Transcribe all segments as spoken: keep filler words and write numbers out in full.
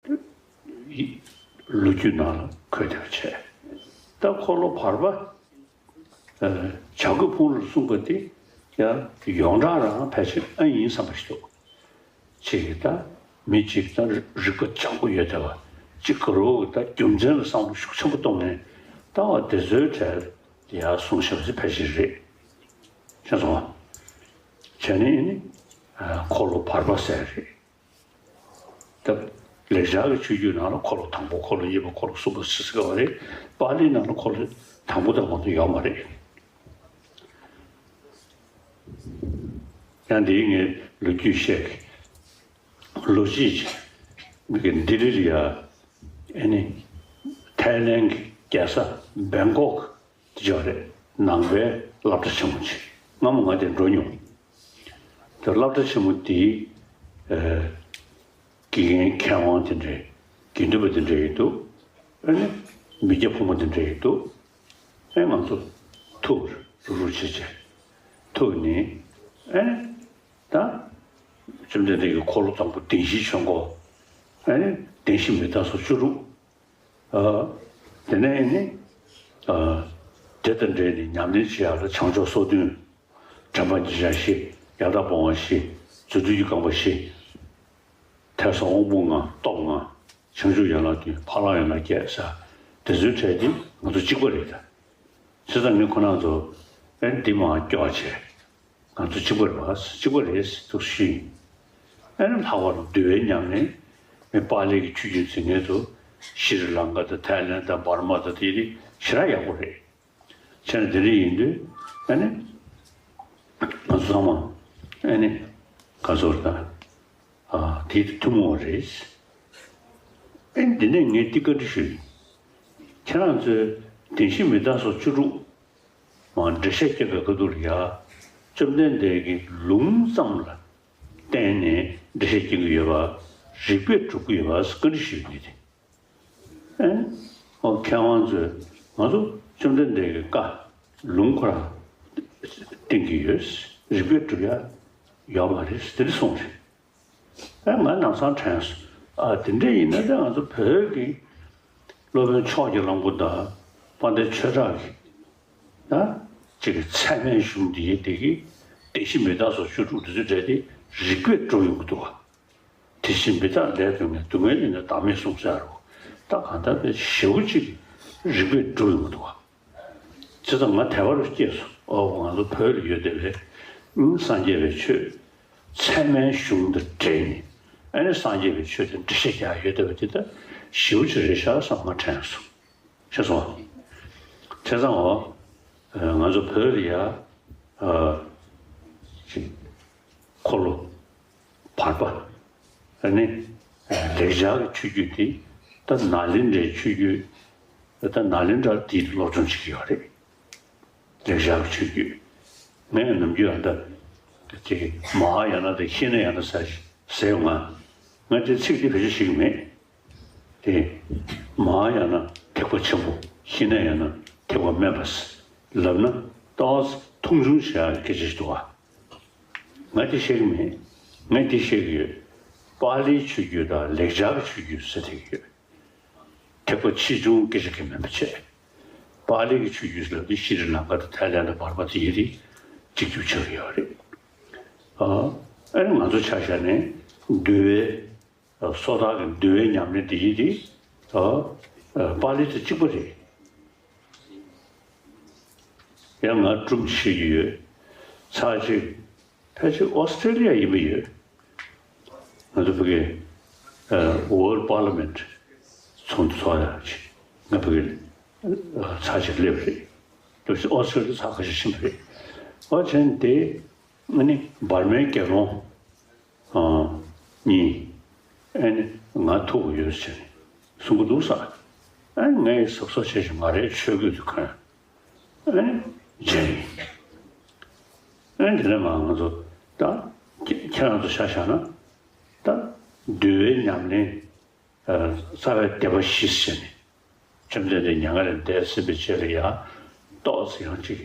ལོ་རྒྱུས་ནང་ལ་འཁོད་བསྡད་པ་བྱས། ད་འཁོར་ལོ་བར་པ། བྱ་རྒོད་ཕུང་ལ་གསུངས་པ་དེ་ཡང་ཡོངས་གྲགས་རང་ཕལ་ཆེར་ཨ་ཡིན་བསམ་པ་ཞིག་འདུག་གཅིག་གིས་ད་མི་གཅིག་ད་རིག་པ་སྦྱང་པོ་ཡོད་བསྡད་པ་གཅིག་ག་རུ་ད་རྒྱུ་མཚན་ལ་བསམ་བློ་ཤུགས་ཆེན་པོ་གཏོང་ནས་ད་བ་དེ་ཚོའི་གྲས་ཡར་གསུངས་བཞག་པ་ཕལ་ཆེར་རེད། ཤེས་སོང་ང་། བྱས་ནས་ནི་འཁོར་ལོ་བར་པ་ཟེར་རེད། ད་ལེགས་སྦྱར་གྱི་ཆོས་བརྒྱུད་ནང་ལ་འཁོར་ལོ་དང་པོ་འཁོར་ལོ་གཉིས་པ་འཁོར་ལོ་གསུམ་པ་ཟེར་གྱི་ཡོད་རེད། པཱ་ལིའི་ནང་ལ་འཁོར་ལོ་དང་པོ་དང་པོ་དེ་ཡོད་མ་རེད། ཡང་འདིའི་ངས་ལོ་རྒྱུས་བཤད་གི། ལོ་གཅིག་ཅིག་མི་གི་ལྡི་ལི་ལ་ཡ་ཨེ་ནི་ཐའི་ལེན་གྱི་རྒྱལ་ས་བེང་ཀོག་དེ་ཅིག་རེད། ནང་པའི་སློབ་གྲྭ་ཆེན་མོ་ཅིག་སྔ་མོ་ང་དེ་འགྲོ་མྱོང་། དེ་སློབ་གྲྭ་ཆེན་མོ་དེའི་ཨེ་དགེ་རྒན་མཁས་དབང་དེ་འདྲའི་དགེ་འདུན་པ་དེ་འདྲ་ཡིན་འདུག་ཨེ་ནི་མི་སྐྱ་ཕོ་མོ་དེ་འདྲ་ཡིན་འདུག་ཨེ་ང་ཚོ་ཐུག་རུ་རུ་བྱེད་བྱེད་ཐུག་ནི་ཨེ་ནི་ད་བཅོམ་ལྡན་འདས་ཀྱི་འཁོར་ལོ་དང་པོ་བདེན་བཞིའི་ཆོས་འཁོར། ཨེ་ནི་བདེན་བཞི་མི་རྟག་སོགས་བཅུ་དྲུག་ཨ་དེ་ནས་ནི་ཨ་དེ་དང་འབྲེལ་ནས་ཉམས་ལེན་བྱེད་ཡག་ལ་བྱང་ཕྱོགས་སོ་བདུན། དྲན་པ་བརྗིད་ཆགས་བཞི། ཡང་དག་སྤོང་བ་བཞི། རྫུ་འཕྲུལ་གྱི་རྐང་པ་བཞི། ཐོས་བསམ་དབང་པོ་ལྔ། སྟོབས་ལྔ། བྱང་ཆུབ་ཡན་ལག་བདུན། འཕགས་ལམ་ཡན་ལག་བརྒྱད་ཟེར། དེ་ཚོའི་གྲས་དེ་ང་ཚོ་གཅིག་པ་རེད་ད། བྱས་ཙང་ངས་ཁོ་རང་ཚོ་ཨེ་འདི་མར་སྐྱོར་བྱས། ང་ཚོ་གཅིག་པ་རེད་པ། གཅིག་པ་རེད་ཟེར་ཐུགས་ཞུས། ཨེ་ནི་ལྷག་པར་དུ་འདུལ་བའི་ཉམས་ལེན། མི་པཱ་ལི་གི་ཆོས་བརྒྱུད་འཛིན་མཁན་ཚོ་ཤྲི་ལང་ཀ་དང་ཐའི་ལེན་དང་འབར་མ་དང་དེ་རིགས་ཞེ་དྲག་ཡག་པོ་རེད། བྱས་ན་དེ་འདྲ་ཡིན་དུས་ཨ་ནི་ང་ཚོ་ཚང་མ་ཨ་ནི་ག་ཚོད་ད་ཨ་དེ་ཐུན་མོང་རེད། ཨ་ནི་འདི་ནས་ངས་འདི་བཀའ་འདྲི་ཞུ་ཡིན། ཁྱེད་རང་ཚོས་བདེན་བཞི་མི་རྟག་སོགས་བཅུ་དྲུག་མར་འགྲེལ་བཤད་རྒྱབ་པའི་ཁ་ཐུག་ལ་ཡ། བཅོམ་ལྡན་འདས་ཀྱིས་ལུང་ཙམ་ལ་བརྟེན་ནས་འགྲེལ་བཤད་རྒྱག་གི་ཡོད་པ། རིགས་པས་སྒྲུབ་ཀྱི་ཡོད་པ་བཀའ་འདྲི་ཞུ་ཡིན་དེ། ཨེ། ཨོ་མཁས་དབང་ཚོས་ང་ཚོ་བཅོམ་ལྡན་འདས་ཀྱི་བཀའ་ལུང་ཁོ་རང་བསྟན་གྱི་ཡོད། རིགས་པས་སྒྲུབ་ཡ་ཡོད་མ་རེད་དེ་འདྲ་གསུངས་རེད། ཨེ་ང་ལམ་སང་དྲན་སོང་། ཨ་དེ་འདྲ་ཡིན་ན་ད་ང་ཚོ་བོད་ཀྱི་སློབ་དཔོན་ཕྱོགས་ཀྱི་གླང་པོ་དང་དཔལ་ལྡན་ཆོས་གྲགས་ཀྱི་ད་ཅིག་གི་ཚད་མའི་གཞུང་འདི་དེ་གི་བདེན་བཞི་མི་རྟག་སོགས་བཅུ་དྲུག་འདི་ཚོའི་གྲས་དེ་རིགས་པས་སྒྲུབ་ཡོང་གི་འདུག་བ། དེ་བཞིན་མི་རྟག་ལས་སྡུག་བསྔལ། སྡུག་བསྔལ་ནི་བདག་མེད་གསུངས་ཟེར་རོ། ད་གང་ལྟར་དཔེ་ཞེ་པོ་ཅིག་རིགས་པས་སྒྲུབ་ཡོང་གི་འདུག་བ། བྱས་ཙང་ང་དད་པ་རུ་སྐྱེས་སོང་། ཨོ་ང་ཚོ་བོད་ལ་ཡོད་བསྡད་པའི་སངས་རྒྱས་པའི་ཆོས་ཚད་མའི་གཞུང་དང་འབྲེལ་ནས་ཨ་ནི་སངས་རྒྱས་པའི་ཆོས་དེ་འགྲེལ་བཤད་རྒྱག་ཡོད་བསྡད་པ་དེ་ད་ཞེ་པོ་ཅིག་རེད་ཤག་བསམ་ང་དྲན་སོང་། ཤེས་སོང་། བྱས་ཙང་འོ། ང་ཚོ་བོད་ལ་ཡ། ཅིག་འཁོར་ལོ་བར་པ། ཨ་ནི། ལེགས་སྦྱར་གྱི་ཆོས་བརྒྱུད་དེ། ད་ནཱ་ལེནྡྲའི་ཆོས་བརྒྱུད། ད་ནཱ་ལེནྡྲ་དེའི་སློབ་སྦྱོང་བྱེད་ཀྱི་ཡོད་རེད། ལེགས་སྦྱར་གྱི་ཆོས་བརྒྱུད། ངས་ནམ་རྒྱུན་ཨ་ད། ཅིག་མ་ཧཱ་ཡ་ན་དང་ཤི་ན་ཡ་ན་ཟེར་ཟེར་ཡོང་ང་། ང་དེ་ཚིག་དེ་བེད་སྤྱོད་བྱེད་ཀྱི་མེད། དེ། མ་ཧཱ་ཡ་ན་ཐེག་པ་ཆེན་པོ། ཤི་ན་ཡ་ན་ཐེག་པ་དམན་པ་ཟེར་ལབ་ན་ཏོག་ཙམ་མཐོང་ཆུང་བྱེད་ཡག་སྐད་ཆ་ཞིག་འདུག་བ། ང་དེ་བཤད་ཀྱི་མེད། ང་དེ་བཤད་ཀྱི་ཡོད། པཱ་ལིའི་ཆོས་བརྒྱུད་དང་ལེགས་སྦྱར་གྱི་ཆོས་བརྒྱུད་ཟེར་བསྡད་ཀྱི་ཡོད། ཐེག་པ་ཆེ་ཆུང་སྐད་ཆ་གི་མིན་པ་བྱས། པཱ་ལི་གི་ཆོས་བརྒྱུད་ལབ་དུས་ཤྲི་ལང་ཀ་དང་ཐའི་ལན་དང་བར་པ་དེ་ཡི་རིགས་གཅིག་གྱུར་ཆགས་ཀྱི་ཡོད་རེད། ཨ་ཨ་ནི་ང་ཚོ་ཆ་བཞག་ནས་འདུལ་བའི། སོ་ཐར་གྱི་འདུལ་བའི་ཉམས་ལེན་དེ་ཡིན་དེ། ད་པཱ་ལི་དང་གཅིག་པ་རེད། ཡང་ང་སྒྲུང་བཤད་ཀྱི་ཡོད། ཚར་གཅིག་ཕལ་ཆེར་ཨོ་སི་ཀྲེ་ལི་ཡ་ཡིན་པ་ཡོད། ང་ཚོ་ཕ་གི་World Parliament ཚོགས་འདུ་ཚོགས་ཡག་ཅིག་ང་ཕ་གི་ཚར་གཅིག་སླེབས་རེད། སླེབས་ཚེ་ཨོ་སི་ཀྲེ་ལི་ཡ་ཚར་ཁ་ཤས་ཕྱིན་པ་རེད། ཨོ་བྱས་ནས་དེ་ཨ་ནི་འབར་མའི་རྒྱལ་ཡོངས། ཨ། གཉིས། ཨ་ནི་ང་ཐུག་ཡོད་ཟེར་ནས་གསུང་གི་འདུག་ས། ཨ་ནི་ངས་གཟབ་གཟབ་བྱས་ཤིང་ང་རའི་ཆོས་གོས་དེ་གོན། ཨ་ནི་མཇལ་ཡིན། ཨ་ནི་དེ་ནས་མར་ང་ཚོ་ད་ཁྱེད་ཁྱེད་རང་ཚོ་ཆ་བཞག་ན་ད་འདུལ་བའི་ཉམས་ལེན། རྩ་བའི་སྡེ་པ་བཞི་ཟེར་ནས། བཅོམ་ལྡན་འདས་མྱ་ངན་ལས་འདས་ཟིན་པའི་རྗེས་ལ་ཡང་། ཏོག་ཙམ་ཡང་ཅིག་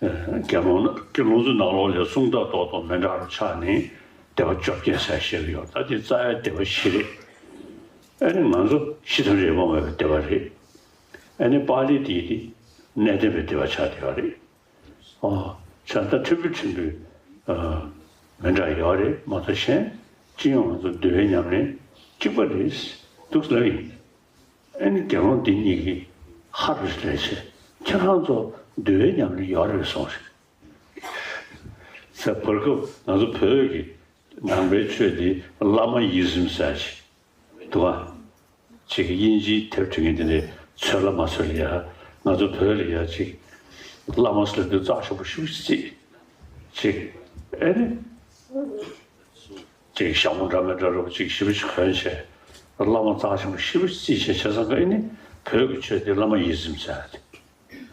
དགེ་སློང་དགེ་སློང་ཚོའི་ནང་ལོགས་ལ་གསུང་སྟངས་ཏོག་ཏོག་མི་འདྲ་བ་ཆགས་ནས་སྡེ་པ་བཅོ་བརྒྱད་ཟེར་བཤད་ཀྱི་ཡོད། ད་དེ་རྩ་བའི་སྡེ་པ་བཞི་རེད། ཨ་ནི་ང་ཚོ་ཤི་དང་རེ་མ་མེད་པའི་སྡེ་པ་རེད། ཨ་ནི་པཱ་ལི་དེ་དེ་གནས་བརྟན་པའི་སྡེ་པ་ཆགས་བསྡད་པ་རེད། ཨོ། ཆ་ད་ཕྲན་བུ་ཕྲན་བུ་ཨ་མི་འདྲ་ཡོད་རེད་མ་གཏོགས་གཞན་སྤྱི་ཡོངས་ང་ཚོ་འདུལ་བའི་ཉམས་ལེན་གཅིག་པ་རེད་འདུག་ལབ་ཡིན། ཨ་ནི་དགེ་སློང་འདི་གཉིས་ཀྱིས་ཧ་རུ་ལས་བྱས་ཁྱེད་རང་ཚོ་འདུལ་བའི་ཉམས་ལེན་ཡོད་རེད་གསུངས་རེད། ས་བར་སྐབས་ང་ཚོ་བོད་ཀྱི་ནང་པའི་ཆོས་འདི་བླ་མ་ཡིད་བཞིན་ཟེར་ཞིག་འདུག་ཨ། ཅིག་དབྱིན་ཇིའི་དེབ་བྲིས་མཁན་དེ་འདྲས་ཚོད་ལ་མ་ཚོད་ལ་ཡ། ང་ཚོ་བོད་ལ་ཡ་ཅིག་བླ་མ་ཟེར་དུས་རྩ་ཆེན་པོ་ཞེ་པོ་ཅིག་བརྩིས། ཅིག་ཨེ་ནི། ཅིག་ཞྭ་མོ་འདྲ་མི་འདྲ་རུ་ཅིག་ཞེ་པོ་ཅིག་གོན་བྱས། བླ་མ་རྩ་ཆེན་པོ་ཞེ་པོ་ཅིག་བརྩིས་བྱས་བྱས་ཙང་ཀ་ཨེ་ནི། བོད་ཀྱི་ཆོས་དེ་བླ་མ་ཡིད་བཞིན་ཟེར་ཏེ།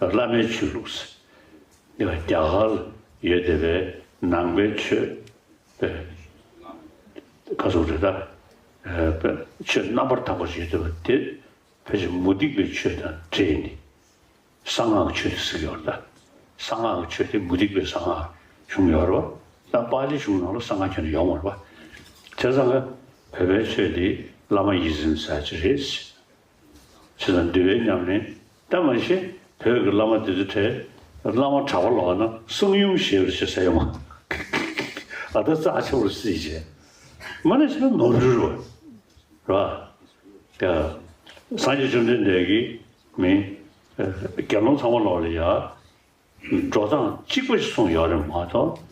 བླ་མའི་ཆོས་ལུགས་ཟེར། རྒྱ་གར་ལ་ཡོད་བསྡད་པའི་ནང་པའི་ཆོས་པའི་ཁ་སོགས་རེད་ད། ཨ་པའི་ཆོས་རྣམ་པར་དག་པ་ཞིག་ཡོད་བསྡད་པ་དེ་ཕལ་ཆེར་མུ་སྟེགས་པའི་ཆོས་དང་འདྲེས་ནས་གསང་སྔགས་ཀྱི་ཆོས་དེ་ཟེར་གྱི་ཡོད་རེད་ད། གསང་སྔགས་ཀྱི་ཆོས་དེ་མུ་སྟེགས་པའི་གསང་སྔགས་བྱུང་ཡོད་རེད་བ། ད་པཱ་ལི་གཞུང་ནང་ལ་གསང་སྔགས་ཁྱོན་ནས་ཡོད་མ་རེད་བ། བྱས་ཙང་ཀ་བོད་པའི་ཆོས་དེ་བླ་མ་ཡིད་བཞིན་ཟེར་གྱི་རེད། བྱས་ཙང་འདུལ་བའི་ཉམས་ལེན་ད་མ་གཞི་བོད་ཀྱི་བླ་མ་དེ་ཚོ་གྲས་བླ་མ་གྲྭ་པ་ལོག་ན་གསུང་ཡུམ་ཞེས་པར་བྱེད་ཟེར་ཡོང་བ། ཨ་ད་རྩ་ཆེ་བར་སྲིད་ཅེས། མ་ནས་ཞེ་ན་ནོར་འཁྲུལ་རེད་བ། རེད་བ། ཡ། སངས་རྒྱས་བཅོམ་ལྡན་འདས་ཀྱིས་མི་དགེ་སློང་ཚང་མ་ལོག་ལ་ཡ། འགྲོ་སྟངས་གཅིག་པ་ཞིག་གསུངས་ཡོད་རེད་མ་གཏོགས།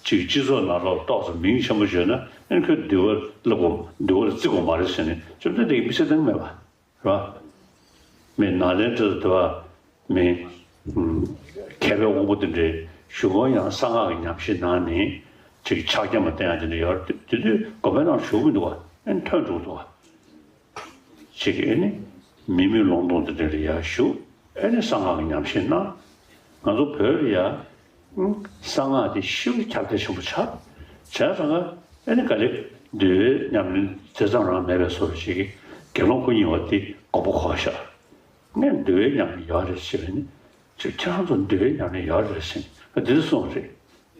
གཅིག་སྤྱི་ཚོགས་ནང་ལོགས་ཏོག་ཙམ་མིང་ཆེན་པོ་བརྗོད་ན་ཨེ་ཁོས་འདུལ་བ་བསླབ་དགོས་འདུལ་བ་ལ་བརྩི་དགོས་མ་རེད་ཟེར་ནས་བཅོམ་ལྡན་འདས་ཀྱིས་མི་ཚེ་གཏན་མེད་པ་རེད་བ། མི་ནཱ་ལེནྡྲ་དུ་བ་མི་མཁས་པའི་དབང་པོ་དེ་འདྲའི་བཞུགས་སྒོ་ཡང་གསང་སྔགས་ཀྱི་ཉམས་ཞིབ་གནང་ནས་ཅིག་ཕྱག་རྒྱ་མ་བསྟན་ཡང་དེ་འདྲ་ཡོད་རེད། དེ་དུས་དགོན་པའི་ནང་བཞུགས་མི་འདུག་བ། ཨེ་ཐོན་འགྲོ་འདུག་བ། ཅིག་ཨེ་ནི། མི་མེད་ལུང་སྟོང་དེ་འདྲ་ལ་ཡར་བཞུགས། ཨེ་ནི་གསང་སྔགས་ཀྱི་ཉམས་ཞིབ་གནང་། ང་ཚོ་བོད་ལ་ཡ། གསང་སྔགས་དེ་ཤིན་ཏུ་ཁྱབ་གདལ་ཆེན་པོ་ཆགས། བྱས་ཙང་ཀ་ཨེ་ནི་ག་ལེ་འདུལ་བའི་ཉམས་ལེན་དེ་ཙམ་རང་མེད་པའི་བཟོ་འདྲ་ཞིག་གིས་དགེ་སློང་སྐུ་ཉེ་བ་དེ་མགོ་པོ་འཁོར་བཞག་ངས་འདུལ་བའི་ཉམས་ལེན་ཡོད་རེད་ཟེར་བས་ནི། ཅིག་ཁྱེད་རང་ཚོ་འདུལ་བའི་ཉམས་ལེན་ཡོད་རེད་ཟེར་ནས་འདི་འདྲ་གསུངས་རེད།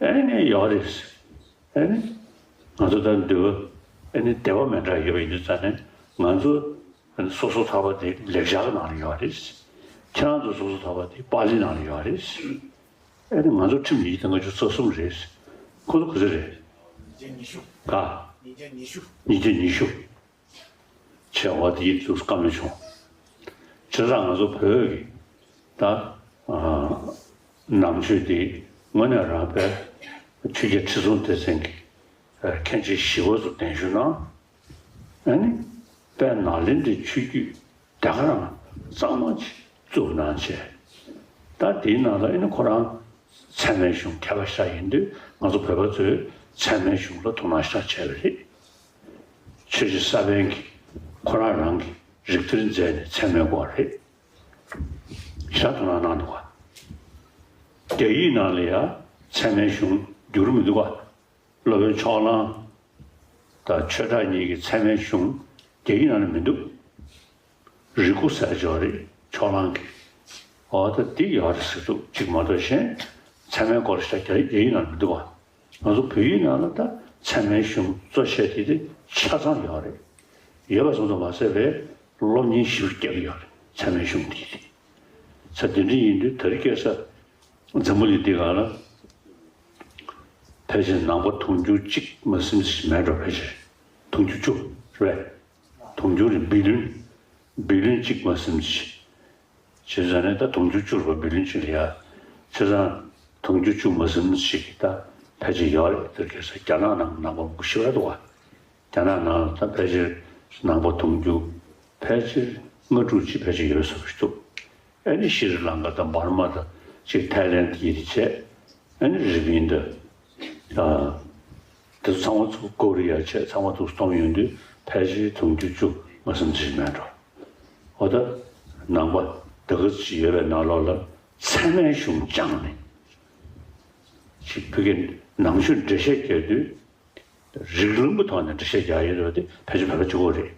ཨེ་ནི་ངས་ཡོད་རེད་ཟེར། ཨེ་ནི། ང་ཚོ་ད་འདུལ་བ། ཨེ་ནི་སྡེ་པ་མི་འདྲ་ཡོད་པ་ཡིན་དུས་ཙང་ནས་ང་ཚོ་སོ་སོ་ཐོག་པ་དེ་ལེགས་སྦྱར་ནང་ལ་ཡོད་རེད། ཁྱེད་རང་ཚོ་སོ་སོ་ཐོག་པ་དེ་པཱ་ལི་ནང་ལ་ཡོད་རེད། ཨེ་ནི་ང་ཚོ་ཁྲིམས་ཉིས་བརྒྱ་དང་ལྔ་བཅུ་རྩ་གསུམ་རེད། ཁོ་ཚོ་ག་ཚོད་རེད། ཉིས་བརྒྱ་ཉི་ཤུ། ག་ཉིས་བརྒྱ་ཉི་ཤུ། ཉིས་བརྒྱ་ཉི་ཤུ། བྱས་པ་དེ་ཡིད་དུ་བཀའ་མོལ་བྱུང་། བྱས་ཙང་ང་ཚོ་བོད་ཀྱི་ད་ཨ་ནང་ཆོས་དེ་དངོས་གནས་རང་དཔེ་ཆོས་རྒྱལ་ཁྲི་སྲོང་ལྡེ་བཙན་གྱི་མཁན་ཆེན་ཞི་བ་འཚོ་གདན་ཞུ་གནང་། ཨ་ནི་དཔལ་ནཱ་ལེནྡྲའི་ཆོས་བརྒྱུད་དེ་ག་རང་གཙང་མ་ཅིག་བཙུགས་གནང་བྱས། ད་དེའི་ནང་ལ་ཨ་ནི་ཁོ་རང་ཚད་མའི་གཞུང་མཁས་པ་ཞིག་ཡིན་དུས་ང་ཚོ་བོད་པ་ཚོས་ཚད་མའི་གཞུང་ལ་དོ་སྣང་ཞེ་དྲག་བྱས་པ་རེད། ཆོས་རྗེ་ས་པཎ་གྱིས་ཁོ་རང་རང་གི་རིགས་གཏེར་མཛད་ནས་ཚད་མའི་སྐོར་རེད། ཞེ་དྲག་དོ་སྣང་གནང་འདུག་ག་རྒྱ་ཡིག་ནང་ལ་ཡང་ཚད་མའི་གཞུང་འགྱུར་མི་འདུག་ག་སློབ་དཔོན་ཕྱོགས་གླང་དང་ཆོས་གྲགས་གཉིས་ཀྱི་ཚད་མའི་གཞུང་རྒྱ་ཡིག་ནང་ལ་མི་འདུག་རིག་སྐུ་ཟེར་ཅིག་ཡོད་རེད་ཕྱོགས་གླང་གི། འོ་ད་འདི་ཡོད་རེད་ཟེར་འདུག་གཅིག་མ་གཏོགས་གཞན་ཚད་མའི་སྐོར་ཞེ་དྲག་རྒྱ་ཡིག་ནང་ལ་མི་འདུག་ག་ང་ཚོ་བོད་ཡིག་ནང་ལ་ད་ཚད་མའི་གཞུང་གཙོ་ཆེ་དེ་དེ་ཆ་ཚང་ཡོད་རེད། ཡོད་པ་ཙམ་དུ་མ་ཟད་པའི་སློབ་གཉེར་ཞིབ་རྒྱག་གི་ཡོད་རེད་ཚད་མའི་གཞུང་དེ་དེ། ས་དེ་འདྲ་ཡིན་དུས་དེ་རིང་ཁ་སང་འཛམ་བུ་གླིང་འདི་སྒང་ལ་ཕལ་ཆེར་ནང་པ་དུང་ཕྱུར་གཅིག་མ་ཟིན་ཙམ་ཞིག་མེད་འགྲོ། ཕལ་ཆེར་དུང་ཕྱུར་བཅུ་རེད། དུང་ཕྱུར་རེད། བི་ལིན་བི་ལིན་གཅིག་མ་ཟིན་ཙམ་ཞིག་བྱས་ཙང་ནས་ད་དུང་ཕྱུར་བཅུ་རེད་པ། བི་ལིན་གཅིག་ལ་ཡ། བྱས་ཙང་དུང་ཕྱུར་བཅུ་མ་ཟིན་ཙམ་ཞིག་ད་ཕལ་ཆེར་ཡོད་རེད། དེ་ཁ་སང་རྒྱ་ནག་ནང་ནང་པ་མང་པོ་ཤི་བ་འདུག་ག་རྒྱ་ནག་ནང་ལ་ད་ཕལ་ཆེར་ནང་པ་དུང་ཕྱུར་ཕལ་ཆེར་ལྔ་དྲུག་ཅིག་ཕལ་ཆེར་ཡོད་བཟོ་ཞིག་འདུག་ཨ་ནི་ཤྲི་ལང་ཀ་དང་འབར་མ་དང་ཅིག་ཐའི་ལེན་དེ་ཡིན་བྱས། ཨ་ནི་རི་པིན་དང་། ཨ། དེ་ཚོ་ཚང་མ་ཚུར་ཀོ་རི་ཡ་བྱས་ཚང་མ་ཚུར་གཏོང་ཡོང་དུས་ཕལ་ཆེར་དུང་ཕྱུར་བཅུ་མ་ཟིན་ཙམ་ཞིག་མེད་འགྲོ། འོ་ད་ནང་པ་ད་ག་ཅིག་ཡོད་པའི་ནང་ལོགས་ལ་ཚད་མའི་གཞུང་སྦྱངས་ནས་ཅིག་བོད་སྐད་ནང་ཆོས་འགྲེལ་བཤད་རྒྱག་དུས་རིགས་ལམ་གྱི་ཐོག་ནས་འགྲེལ་བཤད་རྒྱག་ཡོད་རེད་པ། དེ་ཕལ་ཆེར་བོད་པ་གཅིག་པོ་རེད།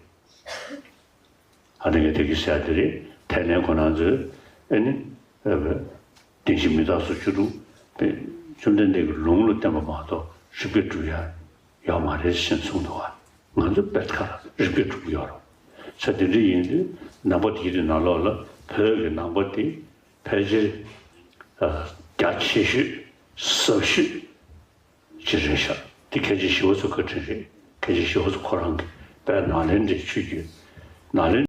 ཨ་ནི་ངས་དེ་གི་ཟེར་དེ་རེད། དེ་ནས་ཁོ་རང་ཚོས་ཨ་ནི་བདེན་བཞི་མི་རྟག་སོགས་བཅུ་དྲུག་བཅོམ་ལྡན་འདས་ཀྱི་ལུང་ལ་བརྟེན་པ་མ་གཏོགས་རིགས་པས་སྒྲུབ་ཡ་ཡོད་མ་རེད་ཞེས་གསུངས་འདུག་བ། ང་ཚོ་དཔེ་ཁ་རིགས་པས་སྒྲུབ་ཀྱི་ཡོད་རེད། ས་དེ་འདྲ་ཡིན་དུས་ནང་པ་དེའི་རིགས་ནང་ལོགས་ལ་བོད་ཀྱི་ནང་པ་དེ་ཕལ་ཆེར་རྒྱ་ཆེ་ཤོས་ཟབ་ཤོས་ཅིག་རེད་ཤག་དེ་མཁན་ཆེན་ཞི་བ་འཚོ་བཀའ་དྲིན་རེད། མཁན་ཆེན་ཞི་བ་འཚོ་ཁོ་རང་གི་དཔེ་ནཱ་ལེནྡྲའི་ཆོས་བརྒྱུད། ནཱ་ལེནྡྲའི་